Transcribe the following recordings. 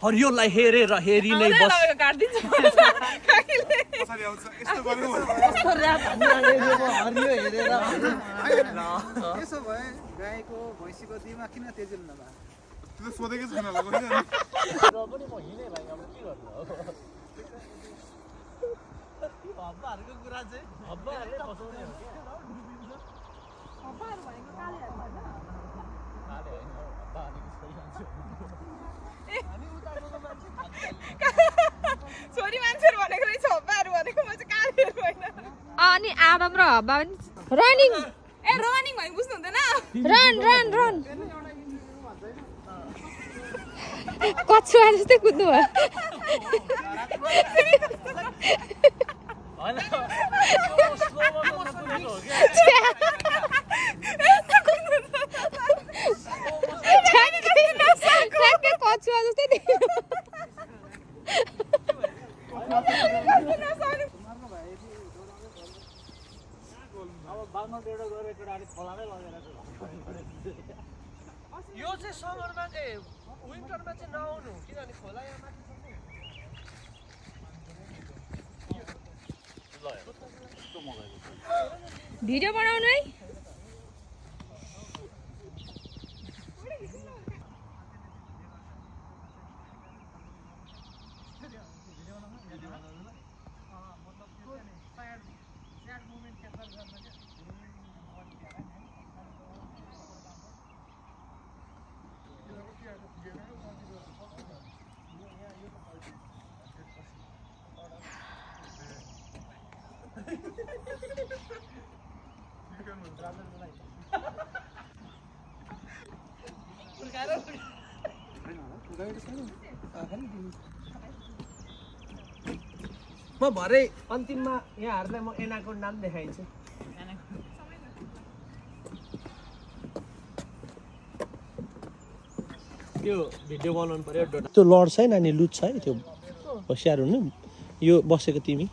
हरियोलाई हेरेर हेरि नै बस काट्दिन्छ कसरी आउँछ यस्तो गर्नु कस्तो र्याप भनिरहेको म हरियो हेरेर त्यसो भए गाईको भैँसीको दिमाग किन तेजुल नभए त्यो सोधेकै छैन होला कोही र पनि म हिँडे भाइ अब के गर्नु अब हब्बाहरूको कुरा चाहिँ हब्बाहरूले फसाउने हो क्या हब्बाहरू भनेको कालेहरू होइन काले होइन हब्बा भनेको छोरी मान्छे हामी उताको मान्छे छोरी मान्छेहरू भनेको रहेछ हब्बाहरू भनेको म चाहिँ कालेहरू होइन अनि आदम र हब्बा पनि रनिङ ए रनिङ भने बुझ्नु हुँदैन रन रन रन कछुवा जस्तै कुद्नु भयो होइन स्लो मोसनमा कुदेको हो क्या ठ्याक्कै कछुवा जस्तै देखियो अब बाघमा टेढो गएर केटाले खोलामै लगेर यो चाहिँ समरमा चाहिँ विन्टरमा चाहिँ नआउनु किनभने खोला यहाँ माथि भिडियो बनाउनु है म भरे अन्तिममा यहाँहरूलाई म एनाको नाम देखाइन्छु त्यो भिडियो बनाउनु पर्यो त्यो लड्छ है नानी लुट्छ है त्यो होसियार हुनु यो बसेको तिमी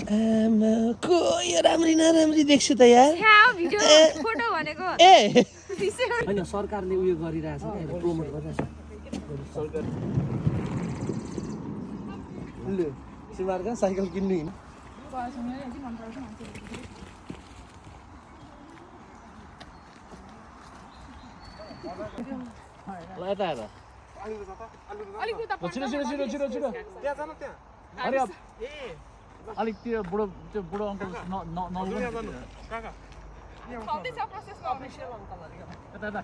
आमाको यो राम्री नराम्री देख्छु त यार भिडियो फोटो भनेको ए होइन सरकारले उयो गरिरहेछ नि प्रोमोट गरिरहेछ सरकार लु सिमार्का साइकल किन्नु हिँड्नु ल यता हेर छिटो छिटो छिटो छिटो छिटो त्यहाँ जानु त्यहाँ अरे अलिक त्यो बुढो अङ्कल कहाँ छँदैछ प्रोसेसमा यता यता